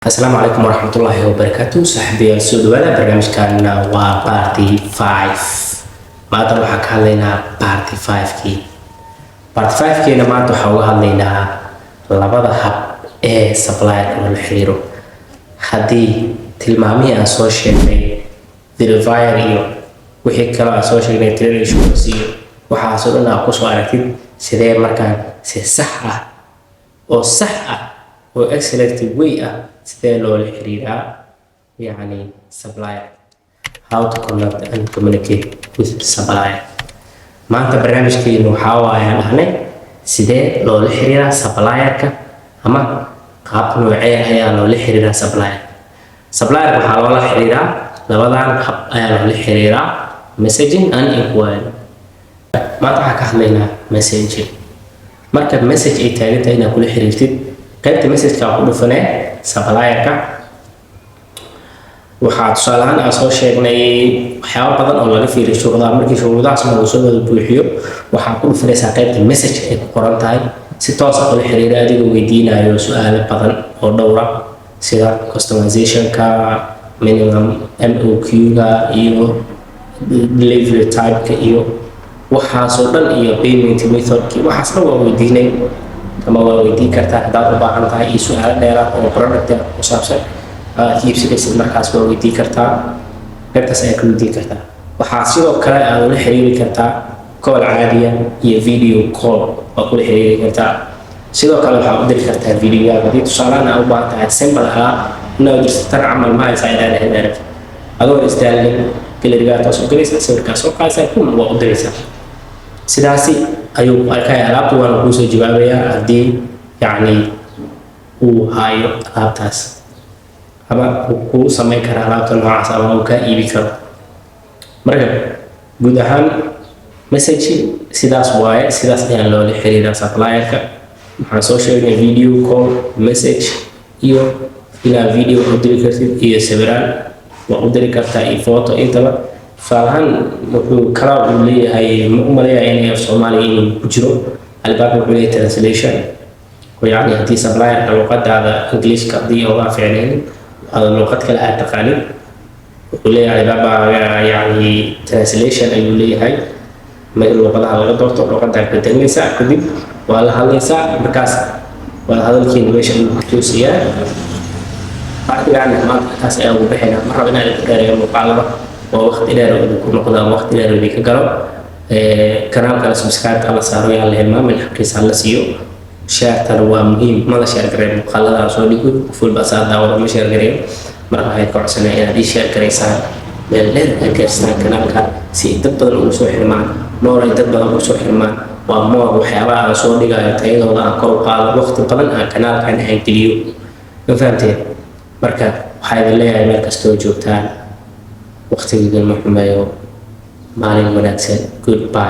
Asalaamu calaykum waraxmatullaahi wabarakaatu, saaxiibayaal, soo dhawaada. Barnaamijkan waa part 5. Maanta waxaa ka hadlaynaa part 5-kii. Part 5-kiina maanta waxaa uga hadlaynaa labada hab ee supplier loola xiriiro. Haddii tilmaamihii aan soo sheegnay, verifier iyo wixii kaloo aan soo sheegnay, trade assurance iyo waxaasoo dhan aad kusoo aragtid, sidee markaan si sax ah oo sax ah oo excellent way ah sidee loola xiriiraa, yacni supplier, how to connect and communicate with supplier? Maanta barnaamijkeenu waxaa waaye aan dhahnay sidee loola xiriiraa supplierka ama qaab noocee ayaa loola xiriiraa supplier. Supplierka waxaa loola xiriiraa labadan hab ayaa loola xiriiraa: messaging and inquiry. Maanta waxaan ka hadlaynaa messaging. Marka message ay taagan tahay inaad kula xiriirtid, qaybta messageka ku dhufanee supplierka. Waxaa tusaale ahaan aan soo sheegnay waxyaabo badan oo laga fiiriyo shuruudaha. Markii shuruudahaas uu soo wada buuxiyo, waxaa ku dhufanaysaa qaybta message ay ku qoran tahay. Si toos ah ula xiriira adigoo weydiinayo su-aalo badan oo dhowra, sida customizationka, minimum MOQ-ga iyo delivery type-ka iyo waxaasoo dhan iyo payment methodki. Waxaas dhan waa weydiinay ama waa weydiin kartaa haddaad u baahan tahay, iyo su-aalo dheeraad oo product ku saabsan aad iibsanaysid, markaas waa weydiin kartaa. Qaybtaas ayaa ka weydiin kartaa. Waxaa sidoo kale aad ula xiriiri kartaa call caadiya iyo video call waa kula xiriiri kartaa. Sidoo kale waxaa u diri kartaa videoyaal haddii tusaalahan aad u baahan tahay simple alaab inaad u dirto. Tan camal ma haysaa inaad ahayd arag adoo isdaalin, gallerygaa toos u galaysaa, sawirkaa soo qaadaysaa, kun waa u diraysaa. Sidaasi ayuu ku arkaya alaabta, waana kuusoo jawaabayaa haddii yacni uu hayo alaabtaas ama uu kuu samayn kara alaabta noocaas ama uu kaa iibi karo. Marka guud ahaan message sidaas waaye, sidaas ayaa loola xiriiraa supplierka. Waxaan soo sheegnay video call, message iyo inaad video u diri kartid iyo sawiraan waa u diri kartaa iyo photo intaba. Tusaale ahaan wuxuu kala uu leeyahay, ma u maleeyahay inay af Soomaaliya inuu ku jiro. Alibaba wuxuu leeyahay translation oo yacni haddii supplierka luqadaada Englishka haddii ogaa fiicnaynin, aada luqad kale aad taqaanid, wuxuu leeyahay Alibaba yacni translation ayuu leeyahay. Meel luqadaha laga doorto, luqadaa bedelinaysaa, kadib waa la hadlaysaa, markaas waa hadalkiina meesha ayuu ku toosiyaa. Partigan maanta taas ayaa ugu bixinaa. Ma rabo inaan idinku dheereeyo muuqaalada oo waqti dheer oo idinku noqdo ama waqti dheer oo idinka galo. Kanaalkana subscribe alla saaro, yaan la hilmaamin, xaqiisa alla siiyo. Sharetana waa muhiim. Mala share gareeyo muuqaalada aan soo dhigo, qof walba saa daawada ma share gareeyo. Marka waxay ka codsanaya inaad ii share garaysaan, meel dheer aad gaarsiisaan kanaalka si ay dad badan ugu soo xirmaan, moor ay dad badan ugu soo xirmaan. Waa moor waxyaabaha aan soo dhigayo tayadooda aan kor u qaado, waqti badan aan kanaalkan aan geliyo. Ma fahamteen? Marka waxaa idin leeyahay, meel kastoo joogtaan, waqtigiigan ma xumeeyo. Maalin wanaagsan. Goodbye.